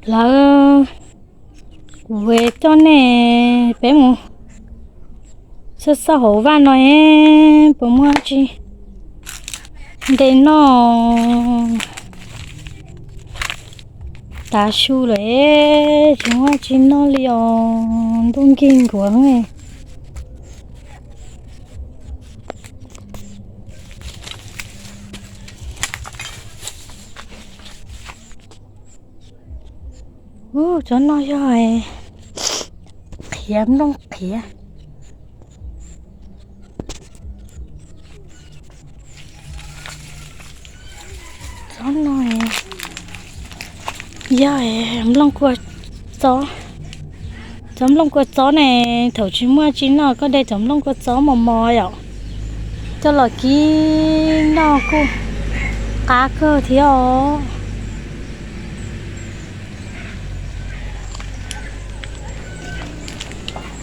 Lawv, kuv coj nej peb mus xauj xauj hauv vaj no es puas muaj dab tsi nte noj. Tav su lawm es tsis muaj dab tsi noj li os, ntuj nkig nkuav. Ub, tsob no yog qhiav, nplooj qhiav. Tsob no yog nplooj kua txob. Tsob nplooj kua txob ne, thaum tsis muaj tsi noj koj de cov nplooj kua txob mos mos yom, coj los kib noj kuj qab kawg thiab os.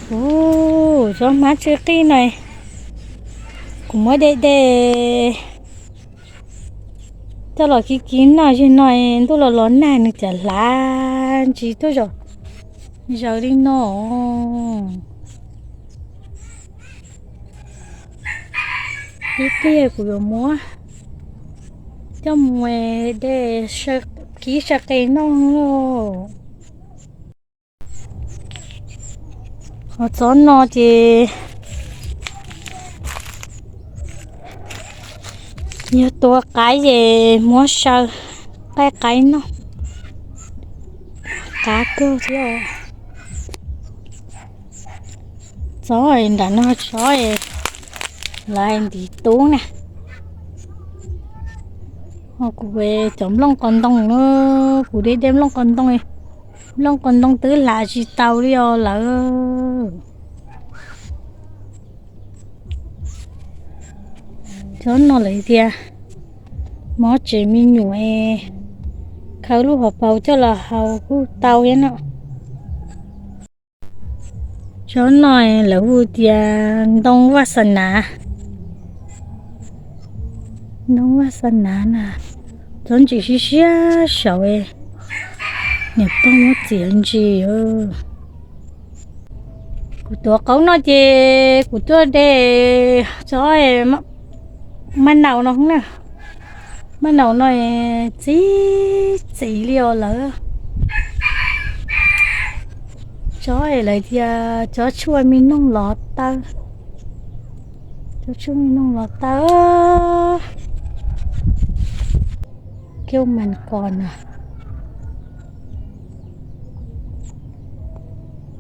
Ub, tsob hmab tsw qij no, kuv muab de de coj los kib kib noj, zaum no ntuj los los nag nws cas hlav ntsis tuaj zom zaws li no. Ib pliag kuv yuav muab coj mus de kib saw qe noj. Ho tsob no ces yog tua qaib ces muab saw qaij qaib noj, qab kawg thiab. Tsob nram no tsob lawv ntiv tub na. Ho kuv cov nplooj qos ntoo, kuv de de nplooj qos ntoo, nplooj qos ntoo twb hlav tsis tau li os lawv. Tsob no lawv tias mob tsev me nyuam, khaws lub hauv paus coj los haus kuj tau thiab no. Tsob no lawv hu tias ntoo vaj xa nav. Ntoo vaj xa nav na, tsob ntsis siab siab saud, niam pog muab txiav ntsis. Kuv tuav qaub no ces kuv tuaj de tsob maj naus no na. Maj naus no txi txiv li os lawv. Tsob lawv tias tsob tshuaj me noog los taw. Tsob tshuaj me noog los taw. Kiauj mas qos na.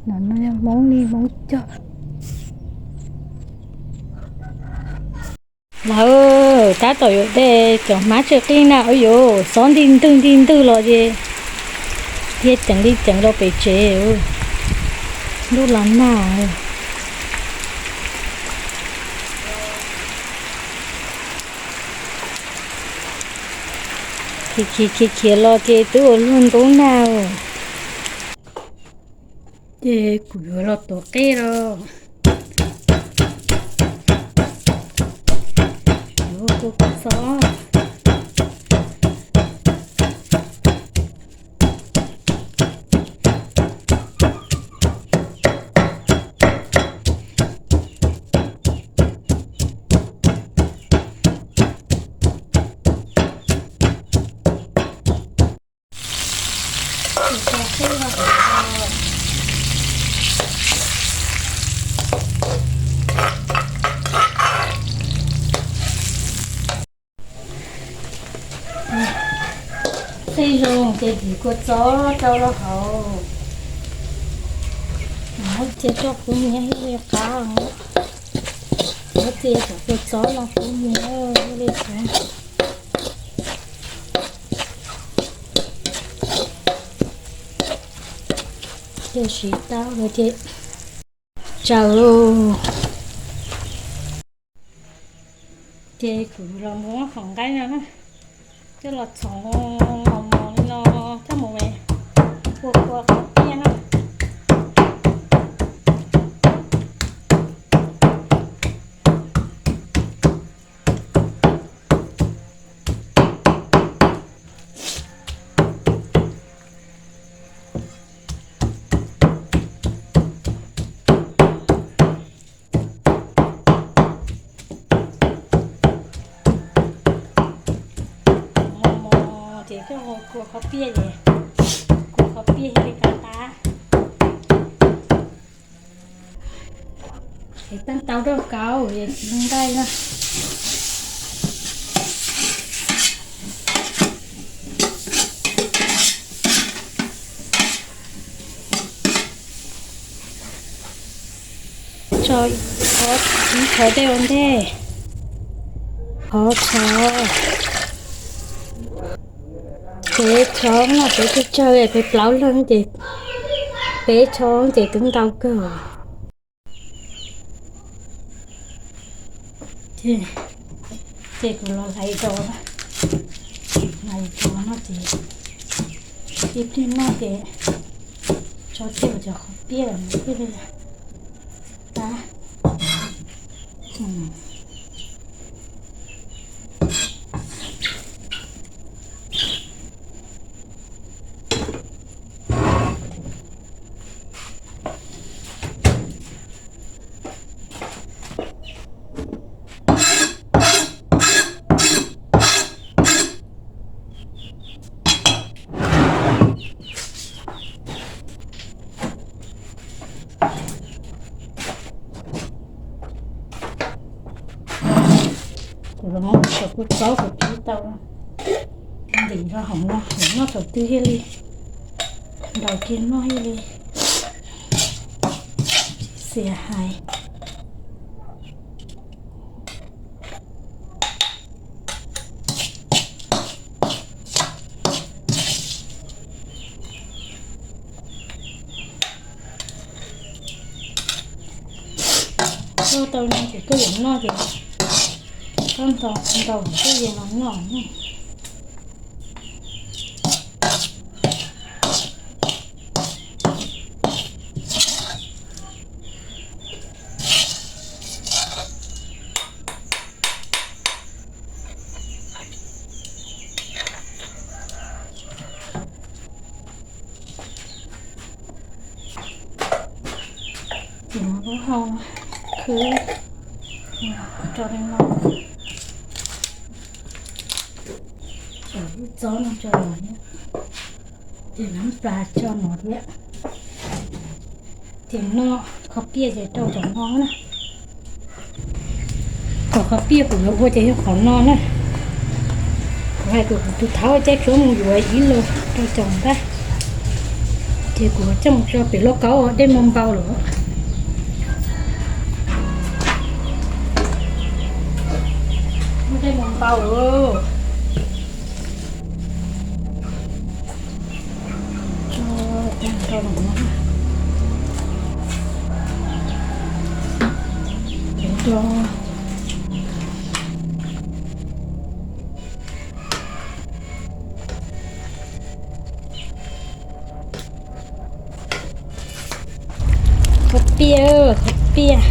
No no yog Hmoob li Hmoob cog. Lawv tab tom yuav de cov hmab tsw qij na, ua yuav xob nti ntwg nti ntwg los ces cia ceev li ceev rau pem tsev. Ntuj los nag. Khiav khiav khiav khiav los ces twb ua luag ntub nag. Ces kuv yuav los tuav qej los. Yuav ua kua txob. Qij zoo ces tiv kua txob rau rau hauv. Muab cia coj kuv nyiav li qab. Muab cia cov kua txob no kuv nyiav li qab. Ces siv tau lawm ces tsaws lauj. Ces kuv los muab qhov nqaij no na, coj los txhoov mos mos li no, coj mus ua kua qhov tiaj na. Coj kuv qhov piaj es, kuv qhov piaj thiaj li qab qab. Es tab tau rau kauv es tsis zoo nqaij na. Tso ib qhov dej ua ntej, qhov tshov, peb tshov no peb tsawg tsawg peb plaub leeg ces peb tshov ces twb ntau kawg. Ces kuv los hlais dos, hlais dos no ces ib pliag noj ces tso kiag cov qhov piaj los thiaj li qab. Kuv los muab cov kua txob kuv kib tau ntim rau hauv no, noj thaum twg thiaj li ntaus kiag noj thiaj li xiam hais. Koj tau no ces koj yuav noj ces koj ntaus ntaus koj yuav los noj. Ces muab lub hau khwb rau li no, cov lub txob no rau los thiab, ces nab plas tso no thiab. Ces noj qhov piaj ces rau cov no na. Qhov, qhov piaj kuv yuav ua ces yog qhov no na. Kuv hais kom kuv tus thaub caij tsuab mus yuav ib lus rau cov nqaij. Ces kuv coj mus tso pem lauj kaub, dej muag npau lawm. Dej muag npau lawm. Tso tag nrho los no. Tso. Qhov piaj, qhov piaj.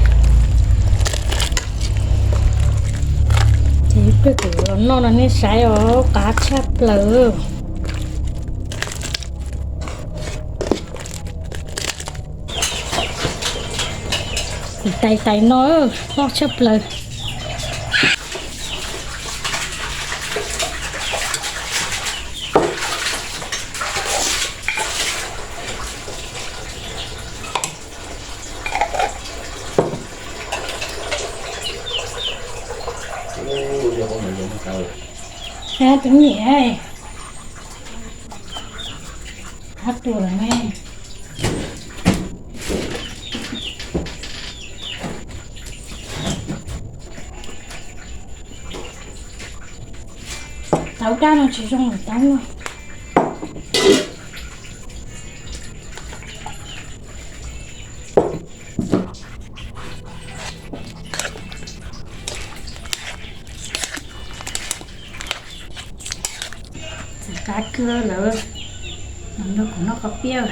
Ces kuv los noj no nej saib os, qab tshaj plaws. Kuv tais tais no loj tshaj plaws. Tus niam, qab tuag lawm ne. Taub daj no tsis zoo li taub no. Txiv qab kawg lawm, los nrog kuv noj qhov piaj.